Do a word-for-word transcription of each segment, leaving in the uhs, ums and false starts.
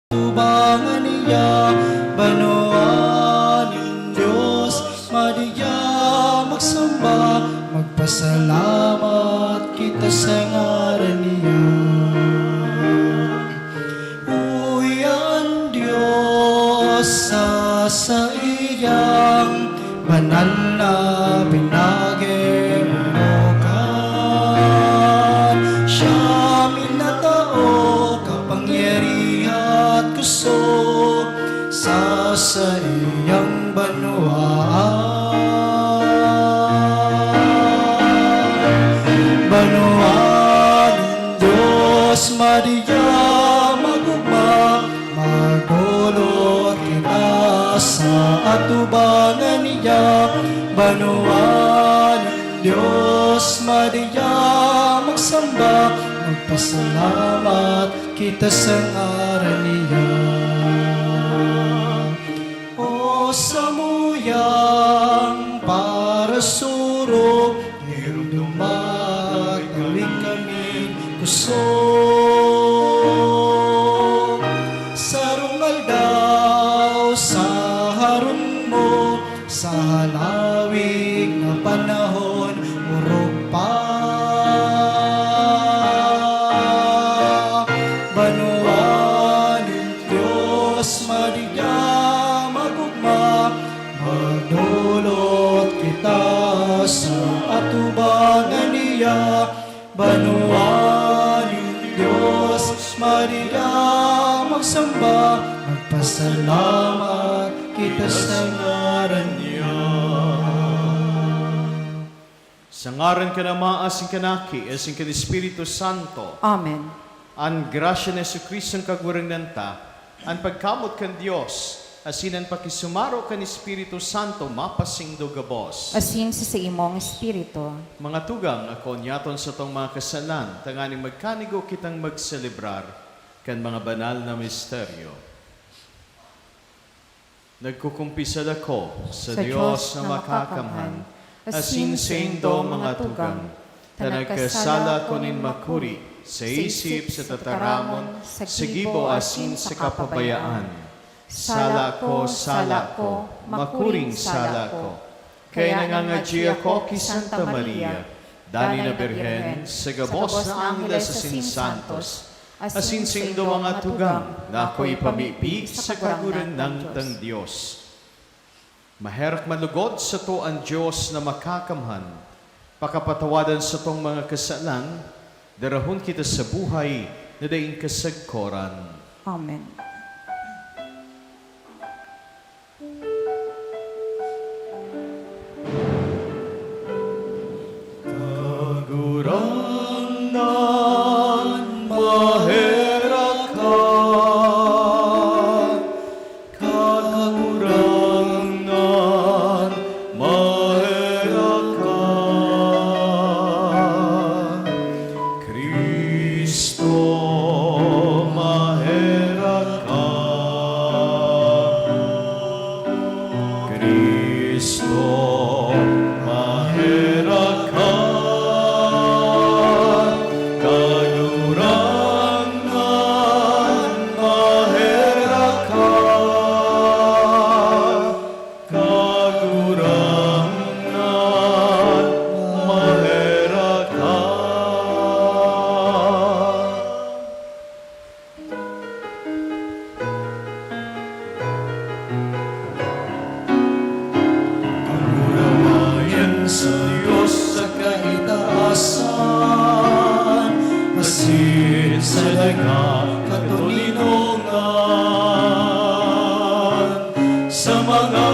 atubangan niya. Banwaan nin Dios, madiya magsamba, magpasalamat kita sa ngaran niya. Uya an Dios sa saiyang banal na pinaginunukan. Siya minatao, kapangyarihan, kusog sa saiyang banwaan. Banwaan nin Dios, madiya magugma, magdolot kita sa atubangan niya. Banwaan nin Dios, madiya magsamba, magpasalamat kita sa ngaran niya. O samuyang parasurog, irumduman, tawid kami kusog. Sarong aldaw sa harong mo, sa halawig na panahon, orog pa. Banwaan nin Dios, madiya magugma, magdolot kita sa atubangan niya. Banwaan nin Dios, madiya magsamba, magpasalamat kita sa ngaran niya. Sa ngaran kan Ama, asin kan Aki, asin kan Espiritu Santo. Amen. An grasya ni Jesu-Cristo an Kagurangnan ta, an pagkamoot kan Dios, asin an pakisumaro kan Espiritu Santo mapasaindo gabos. Asin sa saimong espiritu. Mga tugang, akoon niyaton satong mga kasalan, tanganing magkanigo kitang magselebrar kan mga banal na misteryo. Nagkukumpisal ako sa Sa Dios Dios na na makakamhan, makakamhan, asin asin saindo, saindo, mga mga tugang, tugang, ta ta nagkasala nagkasala ako ako nin nin makuri makuri sa sa isip, isip, sa sa tataramon, tataramon, sa sa gibo, gibo, asin asin sa sa kapabayaan. kapabayaan. Sala ko, sala ko, makuring sala ko. Kaya nangangadyi ako ki Santa Maria, danay na Birhen, sa gabos na angheles asin santos, asin saindo mga tugang, na ako ipamibi sa Kagurangnan tang Dios. Maherak man lugod sato an Dios na makakamhan, pakapatawadan satong mga kasalan, darahon kita sa buhay na daing kasagkoran. Amen. Kagurangnan, maherak ka. Kagurangnan, maherak ka. Cristo, maherak ka. Cristo, maherak ka. Kagurangnan, maherak ka. Kagurangnan, maherak ka. Kamurawayan sa Dios sa kaitaasan, asin sa daga katoninongan, sa mga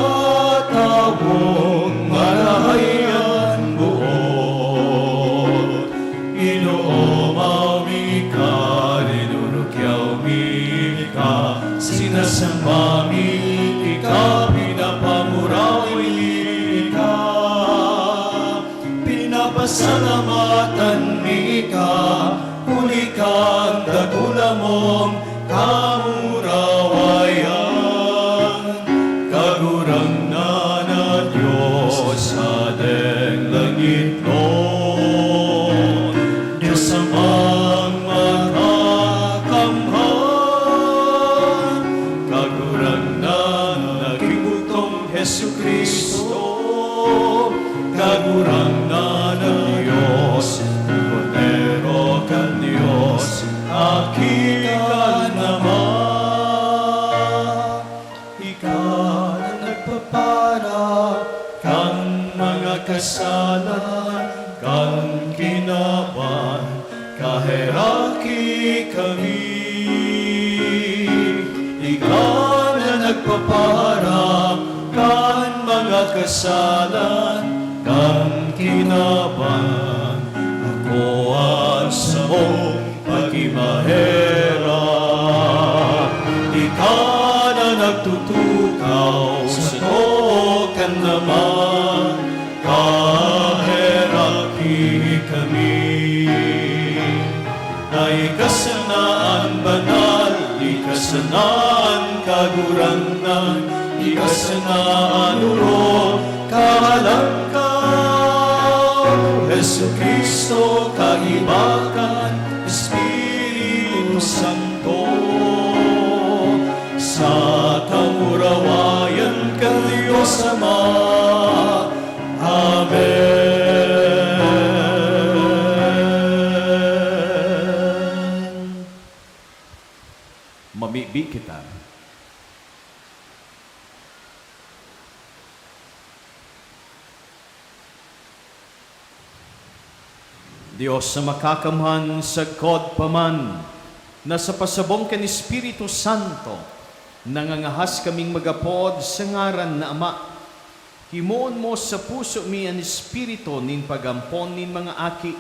tawong marahay an boot. Inooma mi ka, rinurukyaw mi ka, sinasamba mi ka, pinapamuraw mi ka, pinapasalamatan mi ka, huli kan dakula mong kamurawayan. Kagurangnan na Dios sa deng langitnon, Dios Amang makakamhan. Kagurangnan na Dios, Kordero kan Dios, Aki kan Ama. Ika na nagpapara kan mga kasalan kan kinaban, kaheraki kami. Ika na nagpapara kan mga kasalan kan kinaban, ako an samong pagimahera. Ika na nagtutukaw sa too kan Ama, kaheraki kami. Na ika sana an banal, ika sana an kagurangnan, ika sana an orog, kahalangkaw, Jesu-Cristo, kaiba kan Espiritu Santo, sa kamurawayan kan Dios Ama. Amen. Mamibi kita. Dios na makakamhan, sagkod pa man na sa pasabong kan Espiritu Santo, nangangahas kaming mag-apod sa ngaran na Ama. Himoon mo sa puso mi an espiritu nin pag-ampon nin mga aki,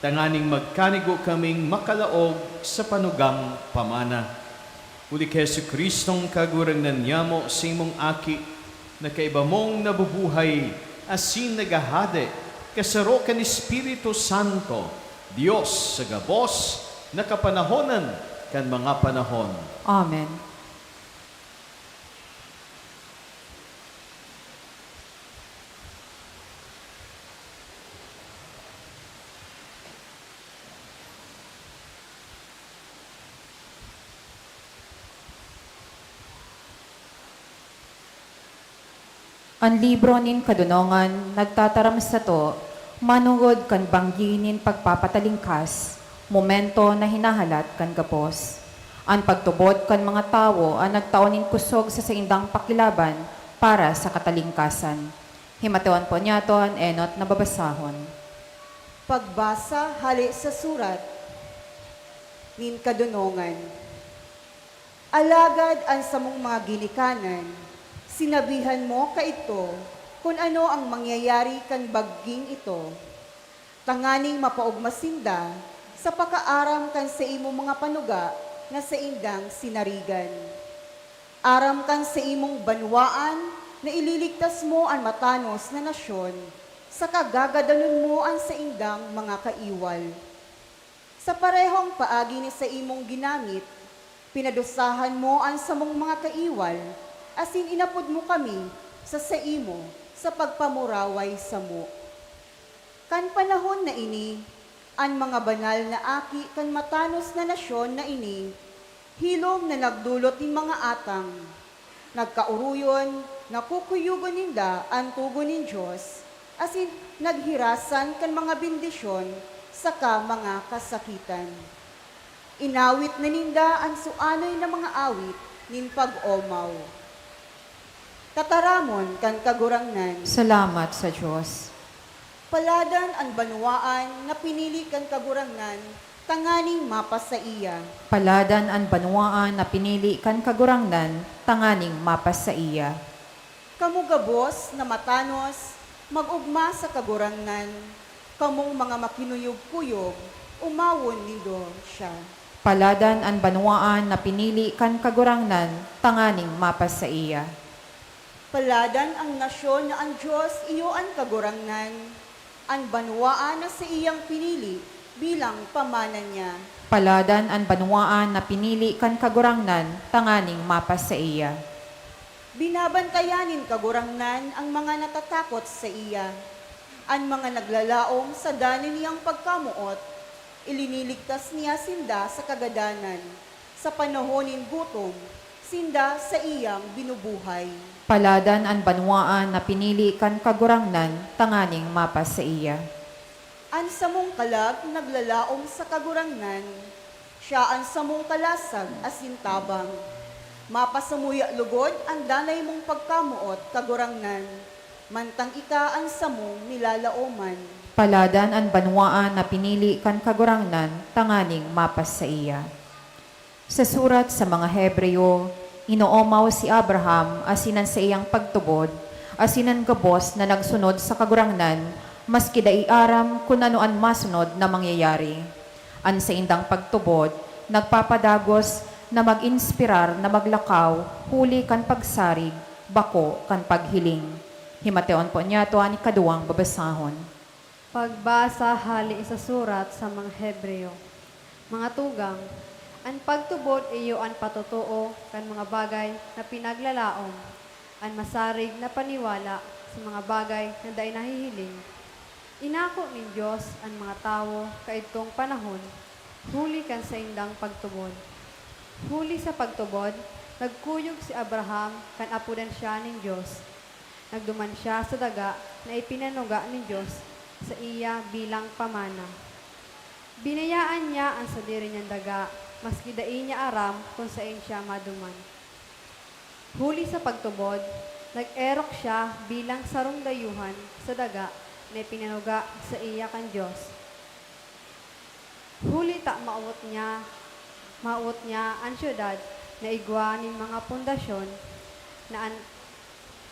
tanganing magkanigo kaming makalaog sa panugang pamana. Huli ki Jesu-Cristong Kagurangnan nyamo, sa imong Aki, na kaiba mong nabubuhay asin naghahade, kasaro kan Espiritu Santo, Dios sa gabos na kapanahonan kan mga panahon. Amen. An libro nin kadonongan nagtataram sato manongod kan banggi nin pagpapatalingkas, momento na hinahalat kan gabos. An pagtubod kan mga tawo an nagtao nin kusog sa saindang pakilaban para sa katalingkasan. Himateon po niyato an enot na babasahon. Pagbasa hale sa surat nin kadonongan. Alagad an samong mga ginikanan, sinabihan mo kaidto kun ano ang mangyayari kan bagging ito, tanganing mapaogma sinda sa pakaaram kan saimong mga panuga na saindang sinarigan. Aram kan saimong banwaan na ililigtas mo an matanos na nasyon, saka gagadanon mo an saindang mga kaiwal. Sa parehong paagi na saimong ginamit, pinadusahan mo an samong mga kaiwal, asin inapod mo kami sa saimo sa pagpamuraway samo. Kan panahon na ini, an mga banal na aki kan matanos na nasyon na ini, hilom na nagdolot nin mga atang, nagkaoroyon na kukuyogon ninda an togon nin Dios, asin naghirasan kan mga bendisyon saka mga kasakitan. Inawit na ninda an suanoy na mga awit nin pag-omaw. Tataramon kan Kagurangnan. Salamat sa Dios. Paladan an banwaan na pinili kan Kagurangnan tanganing mapasaiya. Paladan an banwaan na pinili kan Kagurangnan tanganing mapasaiya. Kamo gabos na matanos, mag-ogma sa Kagurangnan. Kamong mga makinuyog-kuyog, omawon nindo siya. Paladan an banwaan na pinili kan Kagurangnan tanganing mapasaiya. Paladan an nasyon na an Dios iyo an Kagurangnan, an banwaan na saiyang pinili bilang pamana niya. Paladan an banwaan na pinili kan Kagurangnan tanganing mapasaiya. Binabantayan nin Kagurangnan an mga natatakot saiya. An mga naglalaom sa danay niyang pagkamoot, iliniligtas niya sinda sa kagadanan. Sa panahon nin gutom, sinda saiyang binubuhay. Paladan an banwaan na pinili kan Kagurangnan tanganing mapasaiya. An samong kalag naglalaom sa Kagurangnan, siya an samong kalasag asin tabang. Mapasamuya logod an danay mong pagkamoot, Kagurangnan, mantang ika an samong nilalaoman. Paladan an banwaan na pinili kan Kagurangnan tanganing mapasaiya. Sa surat sa mga Hebreo, inoomaw si Abraham asin an saiyang pagtubod, asin an gabos na nagsunod sa Kagurangnan, maski dai aram kun ano an masunod na mangyayari. An saindang pagtubod nagpapadagos na mag-inspirar na maglakaw huli kan pagsarig, bako kan paghiling. Himateon po niyato an ikaduwang babasahon. Pagbasa hale sa surat sa mga Hebreo. Mga tugang, an pagtubod iyo an patotoo kan mga bagay na pinaglalaom, an masarig na paniwala sa mga bagay na dai nahihiling. Inako nin Dios an mga tawo kaidtong panahon huli kan saindang pagtubod. Huli sa pagtubod, nagkuyog si Abraham kan apodan siya nin Dios. Nagduman siya sa daga na ipinanuga nin Dios saiya bilang pamana. Binayaan niya an sadiri niyang daga, maski dai niya aram kun saen siya maduman. Huli sa pagtubod, nag-erok siya bilang sarong dayuhan sa daga na ipinanuga saiya kan Dios. Huli ta mawot niya, mawot niya an syudad na igwa nin mga pundasyon, na an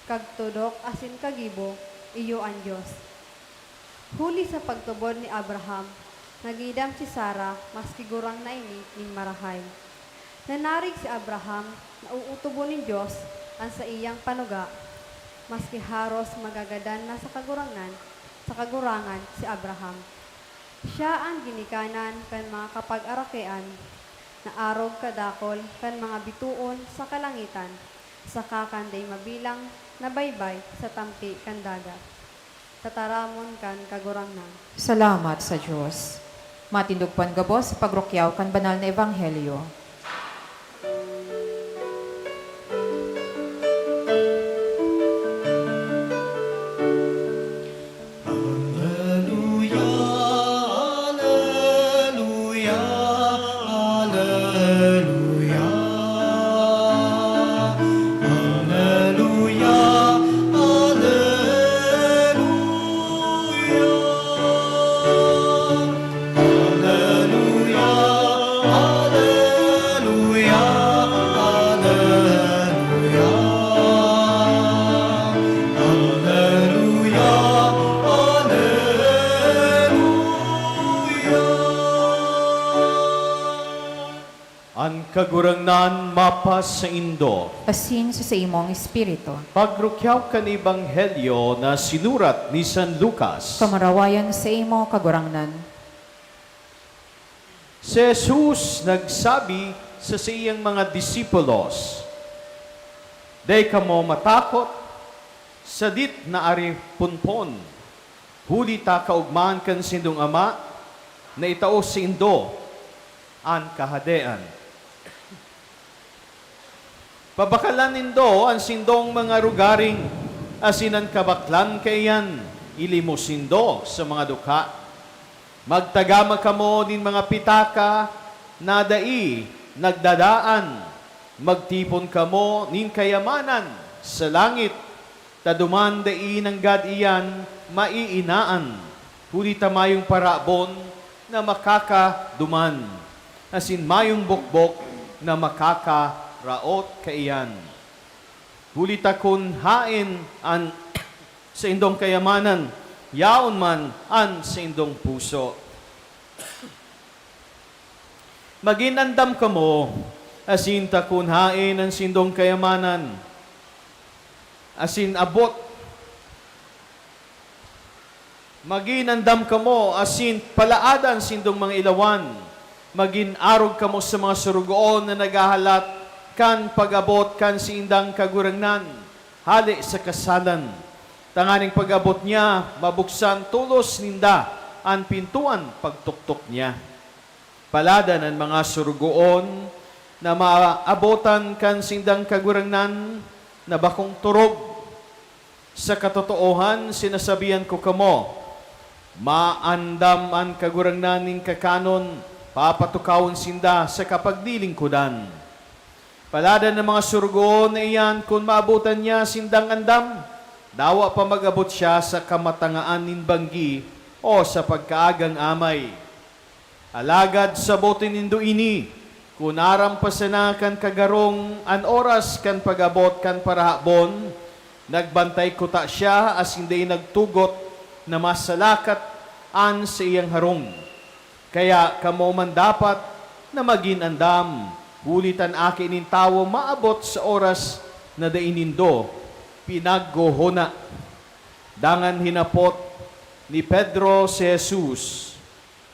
kagtodok asin kagibo iyo an Dios. Huli sa pagtubod ni Abraham, nagidam si Sara maski gurang na ini nin marahay. Nanarig si Abraham na ootobon nin Dios an saiyang panuga, maski haros magagadan na sa Kagurangnan, sa Kagurangan si Abraham. Siya an ginikanan kan mga kapagarakian na arog kadakul kan mga bitoon sa kalangitan, saka kan dai mabilang na baybay sa tampi kan dagat. Tataramon kan Kagurangnan. Salamat sa Dios. Matindog po an gabos sa pagrukyaw kan banal na ebanghelyo. Aleluya, aleluya, aleluya. Aleluya, aleluya. Aleluya, aleluya, aleluya. Aleluya, aleluya. An Kagurangnan mapasaindo. Asin sa saimong espiritu. Pagrukyaw kan Ebanghelyo na sinurat ni San Lucas. Kamurawayan saimo, Kagurangnan. Si Jesus nagsabi sa saiyang mga disipulos, "Dai kamo matakot, sadit na ari punpon, huli ta kaogmahan kan saindong Ama na itao saindo an Kahadean." Pabakalan nindo an sindong mga rugaring, asin an kabaklan kaiyan ilimos nindo sa mga dukha. Magtagama kamo nin mga pitaka na dai nagdadaan. Magtipon kamo nin kayamanan sa langit, ta duman dai nanggad iyan maiinaan, huli ta mayong parabon na makakaduman, asin mayong bokbok na makakaraot kaiyan. Huli ta kun haen an saindong kayamanan, yaon man an saindong puso. Magin andam kamo, asin ta kun haen an saindong kayamanan, asin abot, magin andam kamo, asin palaada an saindong mga ilawan. Magin arog kamo sa mga sorogoon na naghahalat kan pag-abot kan saindang Kagurangnan hale sa kasalan, tanganing pag-abot niya, mabuksan tolos ninda an pintoan pagtuktok niya. Paladan an mga sorogoon na maabotan kan saindang Kagurangnan, na bakong turog. Sa katotoohan, sinasabihan ko kamo, maandam an Kagurangnan nin kakanon, papatukawon sinda sa kapaglilingkodan. Paladan ng mga surugoon na iyan kun maabotan niya sindang andam, dawa pa mag-abot siya sa kamatangaan nin banggi o sa pagkaagang amay. Alagad saboton nindo ini, kun aram pa sana kan kagarong an oras kan pag-abot kan parahabon, nagbantay kuta siya asin dai nagtugot na masalakat an saiyang harong. Kaya kamo man dapat na magin andam, huli ta an Aki nin Tawo maabot sa oras na dai nindo pinaghohona. Dangan hinapot ni Pedro si Jesus,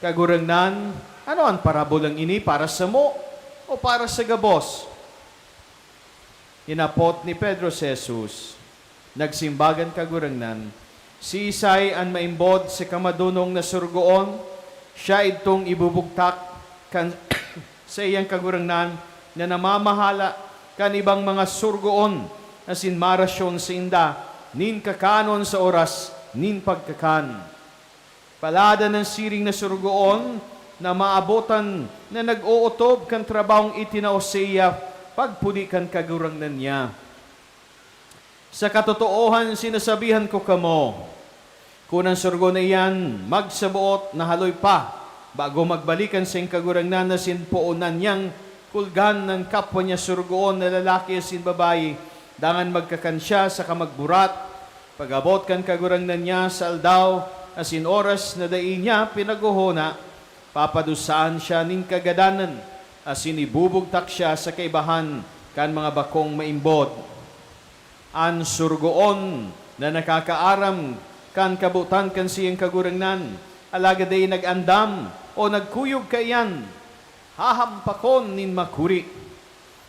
"Kagurangnan, ano an parabolang ini, para samo o para sa gabos?" Hinapot ni Pedro si Jesus, "Nagsimbag an Kagurangnan, siisay an maimbod sa kamadonong na surugoon? Siya idtong ibubugtak kan saiyang kagurangnan na namamahala kan ibang mga surugoon asin marasyon sainda nin kakanon sa oras nin pagkakan." Paladan an siring na surugoon na maabotan na nag-ootob kan trabahong itinao saiya pagpuli kan kagurangnan niya. Sa katotoohan, sinasabihan ko kamo, kun an surugoon na iyan magsaboot na haloy pa, bago magbalik an saiyang kagurangnan asin poonan niyang kulgan an kapwa niya surugoon na lalaki asin babayi, dangan magkakan siya saka magburat, pag-abot kan kagurangnan niya sa aldaw asin oras na dai niya pinaghohona, papadusaan siya nin kagadanan, asin ibubugtak siya sa kaibahan kan mga bakong maimbod. An surugoon na nakakaaram kan kabotan kan saiyang kagurangnan, alagad dai nag-andam o nagkuyog kaiyan, hahampakon nin makuri.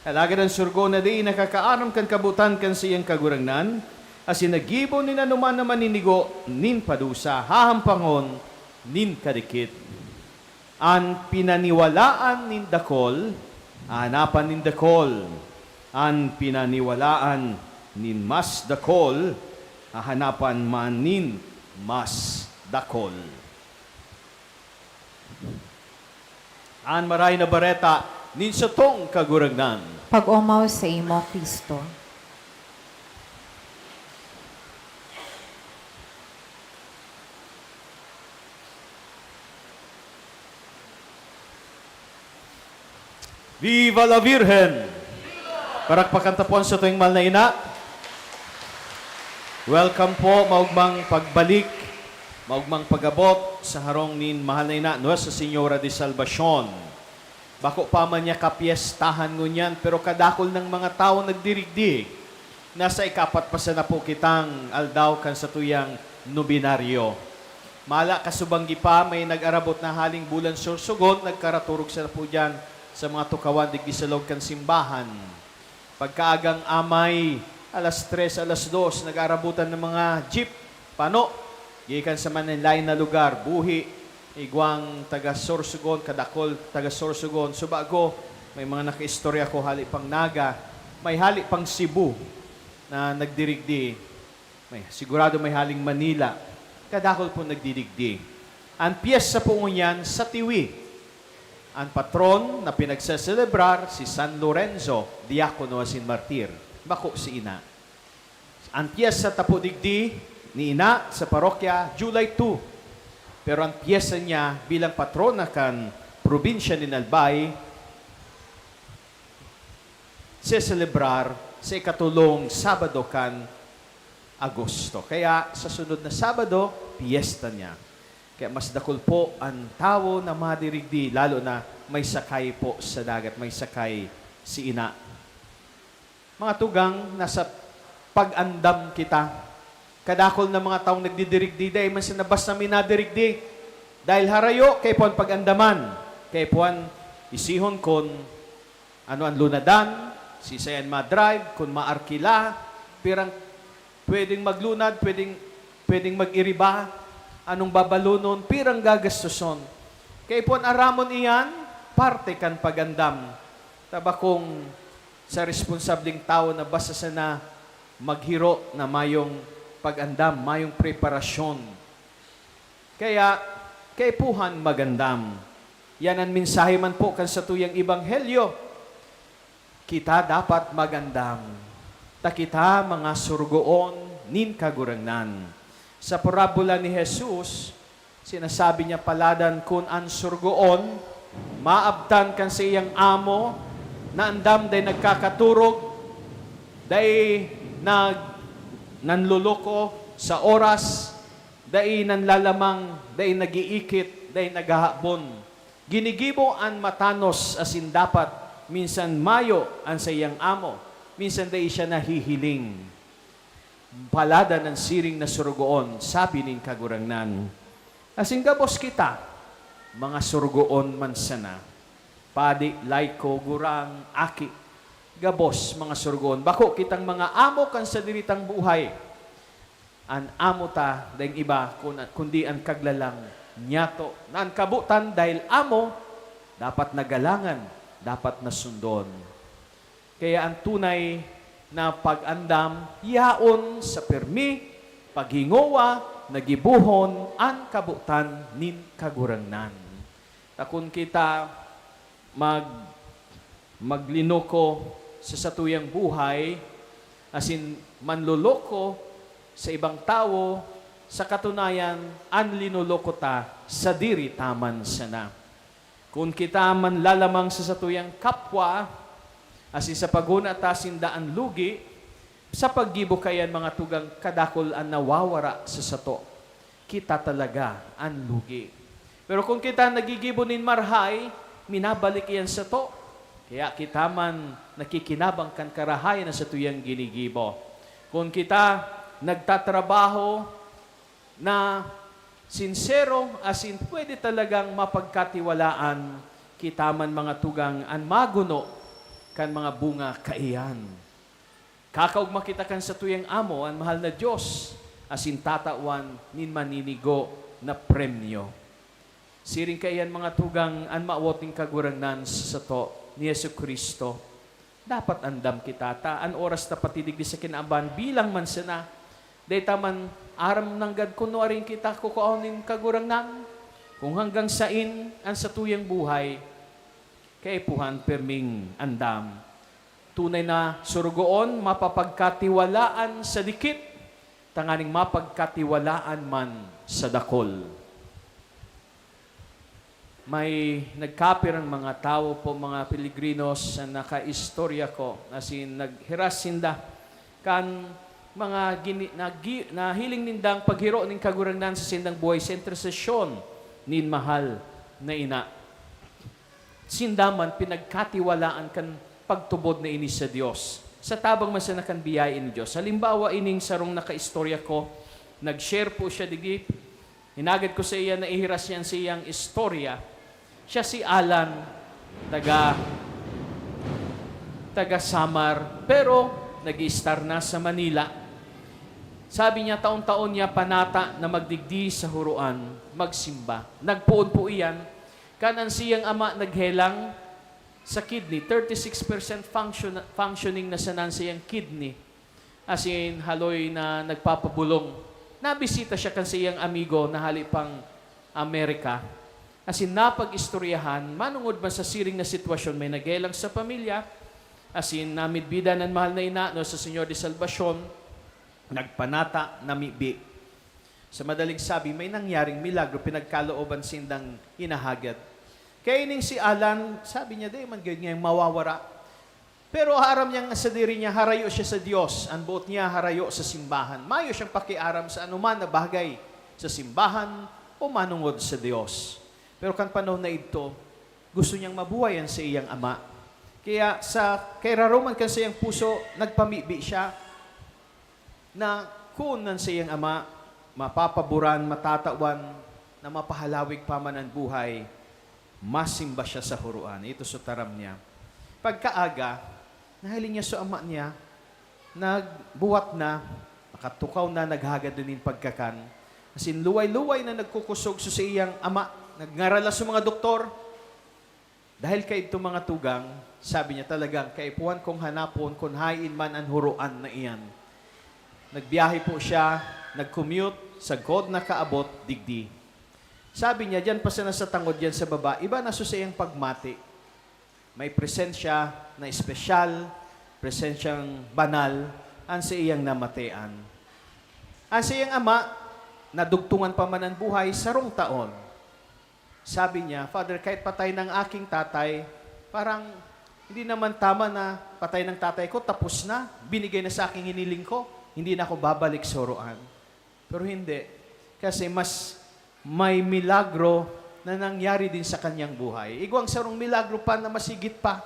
Alagad an surugoon na dai nakakaaram kan kabotan kan saiyang kagurangnan, asin naggibo nin anoman na maninigo nin padusa, hahampakon nin kadikit. An pinaniwalaan nin dakol, hahanapan nin dakol. An pinaniwalaan nin mas dakol, hahanapan man nin mas dakol. An Marahay na Bareta nin satong Kagurangnan. Pag-omaw saimo, Cristo. Viva la Virgen! Parakpakan ta po an satong mahal na ina. Welcome po, maugmang pagbalik, maugmang pag-abot sa harong nin mahal na ina, Nuestra Señora de Salvacion. Bako pa man niya kapyestahan ngunyan, pero kadakul nang mga tawo nagdirigdi. Nasa ikapat pa sana po kitang aldaw kan satuyang nobinaryo. Mala kasubanggi pa, may nag-arabot na haling Bulan Sorsogon, nagkaraturog sana po diyan sa mga tukawan digdi sa loob kan simbahan. Pagkaagang amay, alas tres, alas dos, nag-aarabutan ng mga jeep, pano, gikan sa manlain na lugar, buhi, igwang taga Sorsogon, kadakol taga Sorsogon. Subago, may mga nakaistorya ko hali pang Naga, may hali pang Cebu na nagdirigdi. May, sigurado may haling Manila. Kadakol po nagdidigdi. An pyesta po ngunyan sa Tiwi. An patron na pinagseselebrar si San Lorenzo, diakono asin martir. Bako si ina. An pyesta ta po digdi ni ina sa parokya, July two. Pero an pyesta niya bilang patrona kan probinsya nin Albay, seselebrar sa ikatulong Sabado kan Agosto. Kaya sa sunod na Sabado, piyesta niya. Kaya mas dakul po an tawo na madirigdi, lalo na may sakay po sa dagat, may sakay si ina. Mga tugang, nasa pag-andam kita. Kadakul na mga taong nagdidirigdi, dai man sana basta minadirigdi. Dahil harayo, kaipuhan pag-andaman, kaipuhan isihon kun ano an lunadan, siisay an ma-drive, kun maarkila, pirang pwedeng maglunad, pwedeng, pwedeng mag-iriba, anong babalonon, pirang gagastoson. Kaipuhan aramon iyan, parte kan pag-andam. Ta bakong sa responsableng tawo na basta sana maghiro na mayong pag-andam, mayong preparasyon. Kaya, kaipuhan magandam. Yan an mensahe man po kan satuyang ebanghelyo. Kita dapat magandam, ta kita mga surugoon nin Kagurangnan. Sa parabola ni Jesus, sinasabi niya, "Paladan kun an surugoon maabtan kan saiyang amo na andam, dai nagkakaturog, dai nag-, nanloloko sa oras, dai nanlalamang, dai nag-iikit, dai naghahabon. Ginigibo an matanos asin dapat, minsan mayo an saiyang amo, minsan dai siya nahihiling." Paladan an siring na surugoon, sabi nin Kagurangnan. Asin gabos kita, mga surugoon man sana. Padi, layko, gurang, aki. Gabos, mga surugoon. Bako kitang mga amo kan sadiri tang buhay. An amo ta, daing iba, kun-, kundi an Kaglalang nyato, na an kabotan dahil amo, dapat na galangan, dapat na sundon. Kaya an tunay na pag-andam yaon sa pirmi, paghingowa na gibohon an kabotan nin Kagurangnan. Ta kun kita mag-, maglinoko sa satuyang buhay, asin manloloko sa ibang tawo, sa katunayan, an linoloko ta, sadiri ta man sana. Kun kita manlalamang sa satuyang kapwa, asin sa paghona ta sinda an lugi, sa paggibo kaiyan, mga tugang, kadakul an nawawara sa sato. Kita talaga an lugi. Pero kun kita nagigibo nin marahay, minabalik iyan sato. Kaya kita man nakikinabang kan karahayan na satuyang ginigibo. Kun kita nagtatrabaho na sinsero asin pwede talagang mapagkatiwalaan, kita man, mga tugang, an maguno kan mga bunga kaiyan. Kakaogma kita kan satuyang Amo, an mahal na Dios, asin tatawan nin maninigo na premyo. Siring kaiyan, mga tugang, an mawot nin Kagurangnan sa sato, ni Jesu-Cristo. Dapat andam kita, ta an oras ta pati digdi sa kinaban, bilang man sana. Dai ta man aram nanggad kun nuarin kita kukuaon nin Kagurangnan, kun hanggang sain an satuyang buhay. Kaipuhan, pirming andam. Tunay na surugoon, mapapagkatiwalaan sa dikit, tanganing mapagkatiwalaan man sa dakul. May nagkapirang mga tawo po, mga peligrinos, na nakaistorya ko, asin naghiras sinda kan mga gini-, nagi-, nahiling nindang paghiro nin Kagurangnan sa sindang buhay sa intersesyon nin mahal na ina. Sinda man pinagkatiwalaan kan pagtubod na ini sa Dios, sa tabang man sana kan biyaya nin Dios. Halimbawa, ining sarong nakaistorya ko, nag-share po siya digdi, hinagad ko sa iya na ihiras niya an saiyang istorya. Siya si Alan, taga, taga Samar, pero nag-i-star na sa Manila. Sabi niya, taon-taon niya panata na magdigdi sa huroan, magsimba. Nagpoon po iyan, kan an saiyang ama naghelang sa kidney, thirty-six percent function-, functioning na sana an saiyang kidney. Asin haloy na nagpapabulong. Nabisita siya kan saiyang amigo na hale pang Amerika. Asin napag-istoryahan, manongod man sa siring na sitwasyon, may naghelang sa pamilya. Asin namidbidan an mahal na ina, no, sa Señor de Salvacion, nagpanata, namibi. Sa madaling sabi, may nangyaring milagro, pinagkalooban sindang hinahagad. Kaya ining si Alan, sabi niya, "Di man gayud ngayon mawawara." Pero aram niyang sadiri niya, harayo siya sa Dios, an boot niya harayo sa simbahan. Mayo siyang pakiaram sa anoman na bagay sa simbahan o manongod sa Dios. Pero kan panahon na idto, gusto niyang mabuhay an saiyang ama. Kaya sa kairaroman kan saiyang puso, nagpamibi siya na kun an saiyang ama mapapaboran, matatawan na mapahalawig pa man an buhay, masimba siya sa huroan. Ito so taram niya. Pagkaaga, nahiling niya so ama niya, nagbuhat na, nakatukaw na, naghagad na nin pagkakan. Asin luway-luway na nagkukusog so saiyang ama. Nagngaran la so mga doktor. Dahil kaidto, mga tugang, sabi niya, talagang kaipuhan kong hanapon kun haen man an huroan na iyan. Nagbiyahe po siya, nag-commute, sagkod nakaabot digdi. Sabi niya, diyan pa sana sa tangod yan sa baba, iba na so sa iyang pagmati. May presensya na espesyal, presensyang banal, an sa iyang namatean. An sa iyang ama, nadugtungan pa man an buhay, sarong taon. Sabi niya, "Father, kahit patay na ang aking tatay, parang hindi naman tama na patay ng tatay ko, tapos na, binigay na sa aking hiniling ko, hindi na ako babalik sa oroan." Pero hindi, kasi mas may milagro na nangyari din sa kanyang buhay. Igwang sarong milagro pa na mas higit pa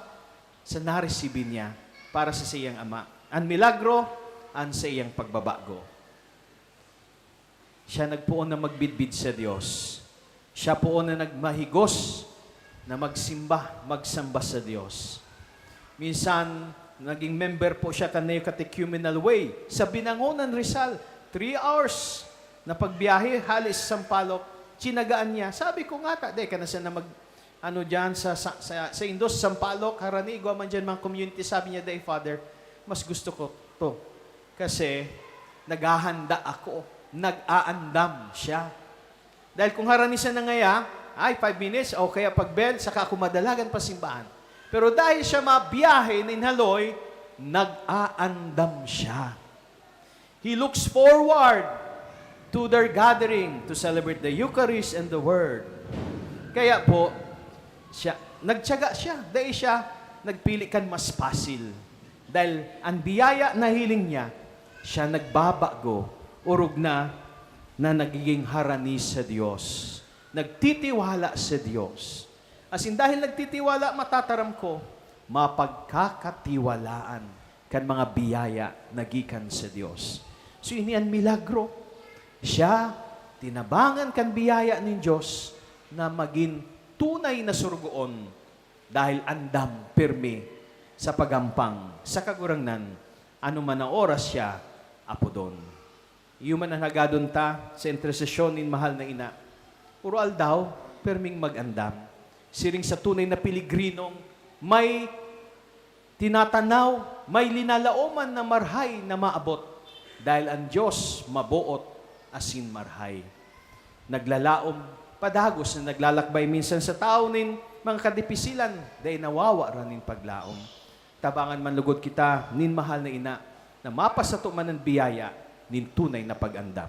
sa naresibi niya para sa siyang ama. Ang milagro, ang sa iyang pagbabago. Siya nagpoon na magbidbid sa Dios. Siya poon na nagmahigos na magsimba, magsamba sa Dios. Minsan, naging member po siya kan Neo-Catechumenal Way sa Binangonan, Rizal. Three hours na pagbiyahe, hali sa Sampaloc, tiyinagaan niya. Sabi ko nga, ta, di ka na siya na mag, ano dyan, sa, sa, sa, sa Indos, Sampaloc, harani, igwa man dyan mga community. Sabi niya, "Dai, Father, mas gusto ko to. Kasi naghahanda ako, nag-aandam siya." Dahil kung harani siya na ngaya, ay, five minutes, o kaya pag-bell, saka ako madalagan pa simbahan. Pero dahil siya mabiyahe nin haloy, nag-aandam siya. He looks forward to their gathering to celebrate the Eucharist and the Word. Kaya po, siya, nagtiyaga siya. Dai siya nagpili kan mas pasil. Dahil ang biyaya na hiling niya, siya nagbabago, orog na, na nagiging harani sa Dios, nagtitiwala sa Dios. Asin dahil nagtitiwala, matataram ko, mapagkakatiwalaan kan mga biyaya na gikan sa Dios. So, ini an milagro. Siya, tinabangan kan biyaya nin Dios na magin tunay na sorogoon dahil andam, pirmi sa pagampang sa Kagurangnan, ano man na oras siya apodon. Iyo man an hagadon ta sa intersesyon nin mahal na ina. Puro aldaw, pirming mag-andam. Siring sa tunay na peligrinong may tinatanaw, may linalaoman na marhay na maabot. Dahil an Dios maboot asin marhay. Naglalaom, padagos na naglalakbay minsan sa tawo nin mga kadipisilan, dai nawawaran nin paglaom. Tabangan man lugod kita nin mahal na ina, na mapasato man an biyaya nin tunay na pag-andam.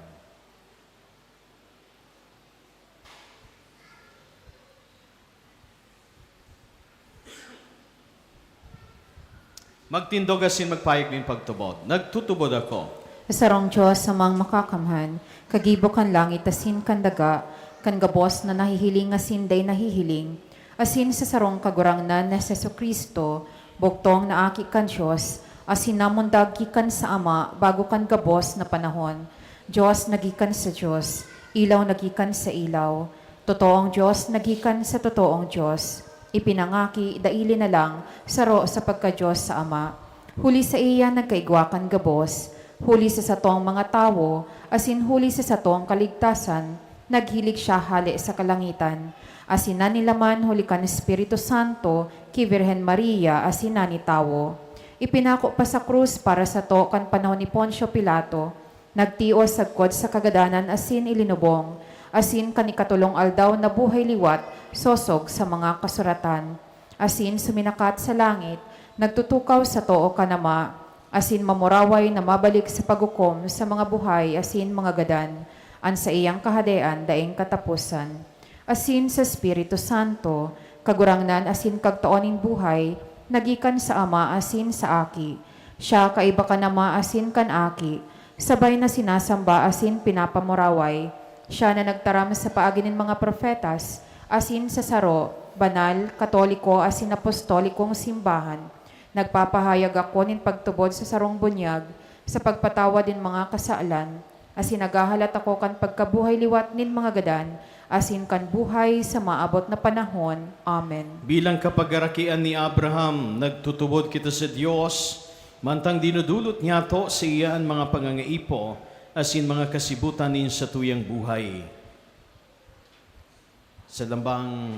Magtindog asin magpayag nin pagtubod. Nagtutubod ako. Sa sarong Dios, Amang Makakamhan, kagibo kan langit asin kan daga, kan gabos na nahihiling asin dai nahihiling, asin sa sarong Kagurangnan na si Jesu-Cristo, bugtong na Aki kan Dios, asin namundag gikan sa Ama bago kan gabos na panahon. Dios na gikan sa Dios, ilaw na gikan sa ilaw, totoong Dios na gikan sa totoong Dios, ipinangaki, daili na lang, saro sa pagka-Dios sa Ama. Huli saiya nagkaigwa kan gabos, huli sa satong mga tawo, asin huli sa satong kaligtasan, naghilig siya hale sa kalangitan, asin nanilaman huli kan Espiritu Santo ki Birhen Maria asin nani tawo. Ipinako pa sa krus para sato kan panahon ni Poncio Pilato, nagtios sagkod sa kagadanan asin ilinubong, asin kan ikatolong aldaw nabuhay liwat sosog sa mga kasuratan. Asin suminakat sa langit, nagtutukaw sa too kan Ama, asin mamuraway na mabalik sa paghukom sa mga buhay asin mga gadan, an saiyang kahadean daing kataposan. Asin sa Espiritu Santo, Kagurangnan asin Kagtao nin buhay, na gikan sa Ama asin sa Aki. Siya kaiba kan Ama asin kan Aki, sabay na sinasamba asin pinapamuraway. Siya na nagtaram sa paagi nin mga propetas, asin sa saro, banal, katoliko asin apostolikong simbahan. Nagpapahayag ako nin pagtubod sa sarong bunyag, sa pagpatawad nin mga kasalan, asin naghahalat ako kan pagkabuhay liwat nin mga gadan, asin kan buhay sa maabot na panahon. Amen. Bilang kapagarakian ni Abraham, nagtutubod kita sa Dios, mantang dinudulot niyato saiya an mga pangangaipo asin mga kasibutan nin satuyang buhay. Sa lambang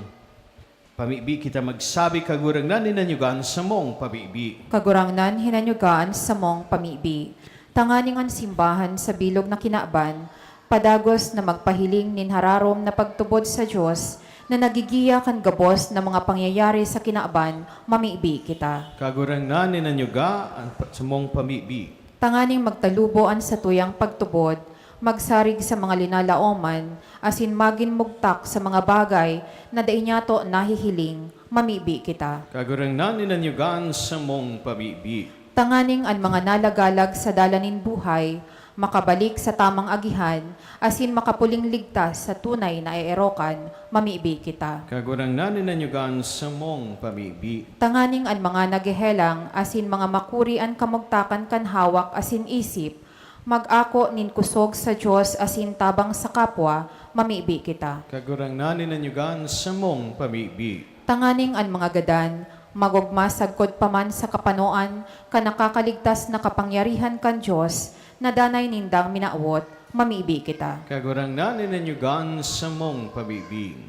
pamibi kita magsabi, "Kagurangnan, hinanyugan samong pamibi." Kagurangnan, hinanyugan samong pamibi. Tanganing an simbahan sa bilog na kinaban, padagos na magpahiling nin hararom na pagtubod sa Dios na nagigiya kan gabos na mga pangyayari sa kinaban, mamibi kita. Kagurangnan, inanyuga an pa-, samong pamibi. Tanganing magtalubo an satuyang pagtubod, magsarig sa mga linalaoman, asin magin mugtak sa mga bagay na dai nyato nahihiling, mamibi kita. Kagurangnan, inanyuga an samong pamibi. Tanganing an mga nalagalag sa dalan nin buhay makabalik sa tamang agihan, asin makapuling ligtas sa tunay na eerokan, mamibi kita. Kagurangnan, inanyuga an samong pamibi. Tanganing an mga naghehelang asin mga makuri an kamugtakan kan hawak asin isip, mag-ako nin kusog sa Dios asin tabang sa kapwa, mamibi kita. Kagurangnan, inanyuga an samong pamibi. Tanganing an mga gadan, magogma sagkod pa man sa kapanoan kan nakakaligtas na kapangyarihan kan Dios na danay nindang minawot, mamibi kita. Kagurangnan, inanyuga an samong pamibi.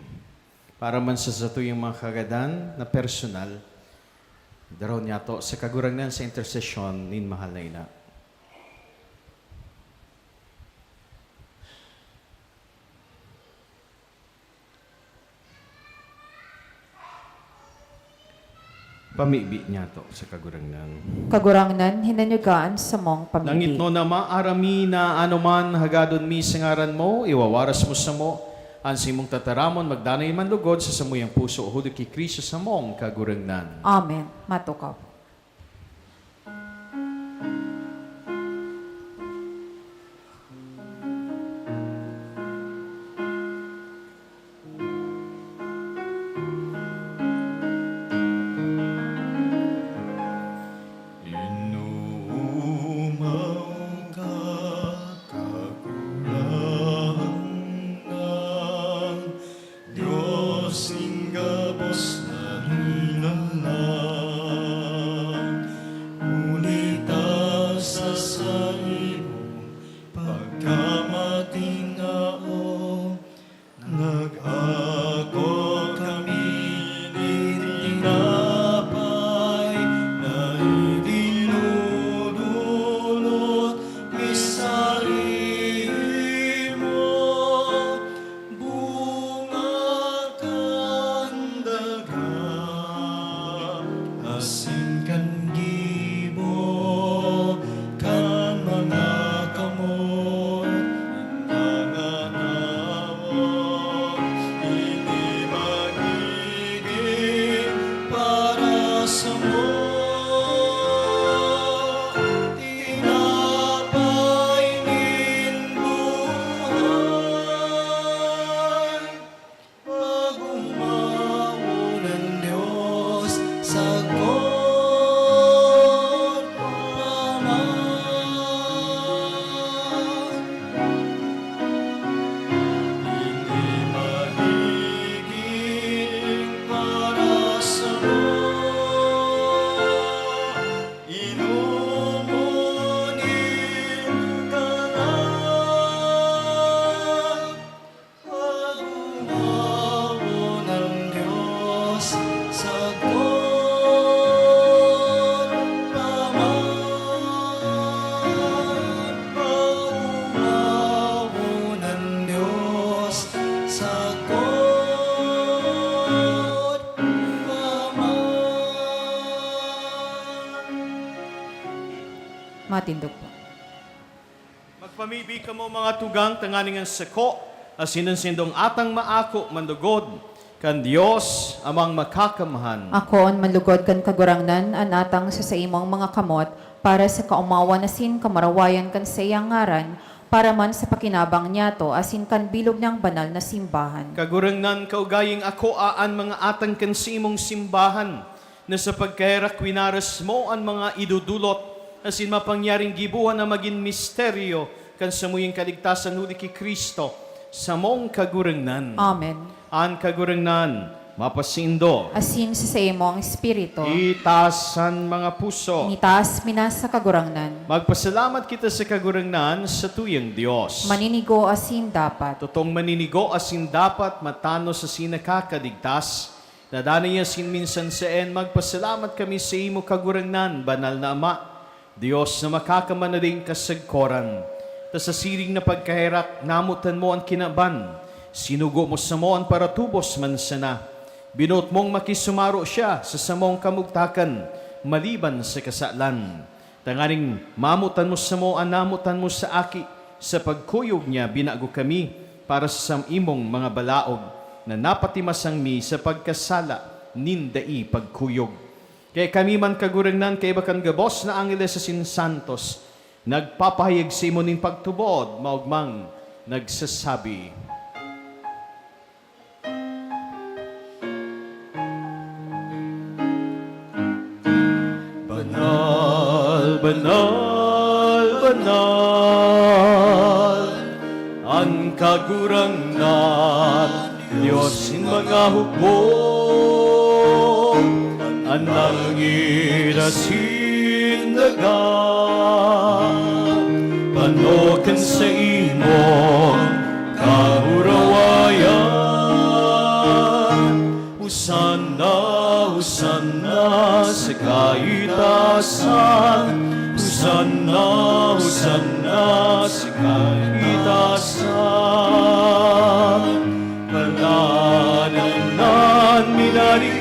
Para man sa satuyang mga kagadan na personal, daraw niyato sa Kagurangnan sa intersesyon nin mahal na ina. Pamibi niyato sa Kagurangnan. Kagurangnan, hinanyuga an samong pamibi. Nangitnon na maaram mi na anoman hagadon mi sa ngaran mo, iwawaras mo samo an saimong tataramon, magdanay man lugod sa samuyang puso, huli ki Cristo samong Kagurangnan. Amen. Matukaw. Inoomaw ka, Kagurangnan, Dios nin gabos na linalang, huli ta sa saimong pagkamatinao, nag-ako kami nin tinapay na idinudulot mi saimo. Bunga kan daga asin kan gibo kan mga kamot na nangangawak, ini magigin para samo. Tinapay nin buhay, pag-omawon an Dios sagkod pa man. Ini magigin para samo. Inomon nin kalag, pag-omawon an Dios sagkod pa man. Pag-omawon an Dios sagkod pa man. Matindog po. Magpamibi kamo, mga tugang, tanganing an sako asin an saindong atang maako manlugod kan Dios Amang Makakamhan. Akoon manlugod kan Kagurangnan an atang sa saimong mga kamot, para sa kaomawan asin kamurawayan kan saiyang ngaran, para man sa pakinabang niyato asin kan bilog niyang banal na simbahan. Kagurangnan, kaugaying akoa an mga atang kan saimong simbahan, na sa pagkaherak winaras mo an mga idodolot, asin mapangyaring gibohan na magin misteryo kan samuyang kaligtasan huli ki Cristo, samong Kagurangnan. Amen. An Kagurangnan mapasaindo. Asin sa saimong espiritu. Itaas an mga puso. Itaas mi na sa Kagurangnan. Magpasalamat kita sa Kagurangnan, sa tuyang Dios. Maninigo asin dapat. Totong maninigo asin dapat, matanos asin nakakaligtas. Danay asin minsan saen, magpasalamat kami saimo, Kagurangnan, Banal na Ama, Dios na makakamanaling kasagkoran, ta sa siring na pagkaherak namotan mo an kinaban, sinugo mo samo an paratubos man sana. Binoot mong makisumaro siya sa samong kamugtakan maliban sa kasalan. Tanganing mamotan mo samo an namotan mo sa Aki, sa pagkuyog niya binago kami para sa imong mga balaog na napatimasang mi sa pagkasala nin dai pagkuyog. Kaya kami man, Kagurangnan, kaiba kan gabos na angeles asin santos, nagpapahayag sa imo nin pagtubod, maogmang nagsasabi, "Banal, banal, banal an Kagurangnan, Dios nin mga hukbo. An langit asin daga pano kan saimong kamurawayan. Hosanna, Hosanna sa kaitaasan. Hosanna, Hosanna sa kaitaasan. Paladan an minarigdi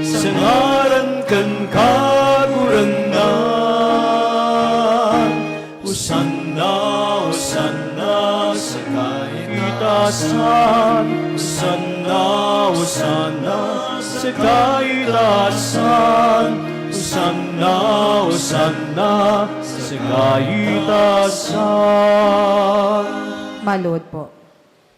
sa ngaran kan Kagurangnan. Hosanna, Hosanna sa kaitaasan. Hosanna, Hosanna sa kaitaasan. Hosanna, Hosanna sa kaitaasan." Maluhod po.